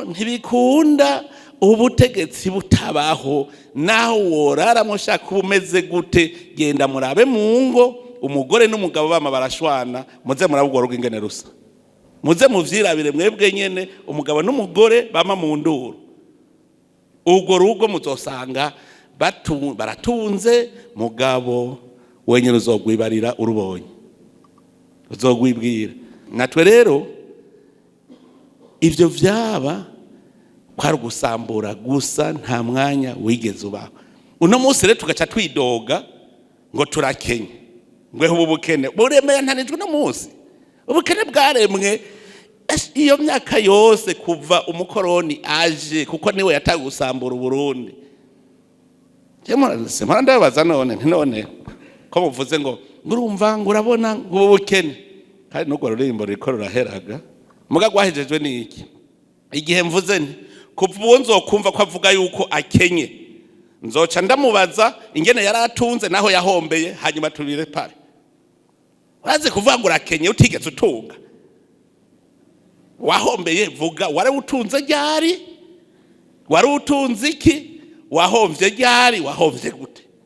Ntibikunda ubutegetsi butabaho. Naho woraramo ushaka uba umeze gute, genda murabe mu ngo umugore n'umugabo bama barashwana, muze murabe urwo rugo ingene rusa, muze muvyirabire mwebwe nyene. Umugabo n'umugore bama mu nduru, urwo rugo muzosanga baratunze, mugabo wenyine uzogwibarira urubonye, uzogwibwira. Natwe rero ivyo vyaba kwari ugusambura gusa, nta mwanya wigeze ubaho. Uno munsi rero tugaca twidoga ngo turakenye, ngo ubu bukene buremeye ntanijwe. Uno munsi ubukene bwaremwe iyo myaka yose kuva umukoroni aje, kuko niwe yatanga gusambura Uburundi. Mpora ndababaza none nti: "None ko muvuze ngo urumva, ngo urabona, ngo ubu bukene, kandi n'urwo ruririmbo ruriko ruraheraga, muga rwahejejwe n'iki?" Igihe mvuze nti kuva ubu nzokumva ko avuga yuko akenye, nzoca ndamubaza ingene yari atunze naho yahombeye, hanyuma tubire pare. Urazi kuvuga ngo urakenye utigeze utunga, wahombeye? Vuga wari utunze ryari, wari utunze iki, wahomvye ryari, wahomvye gute?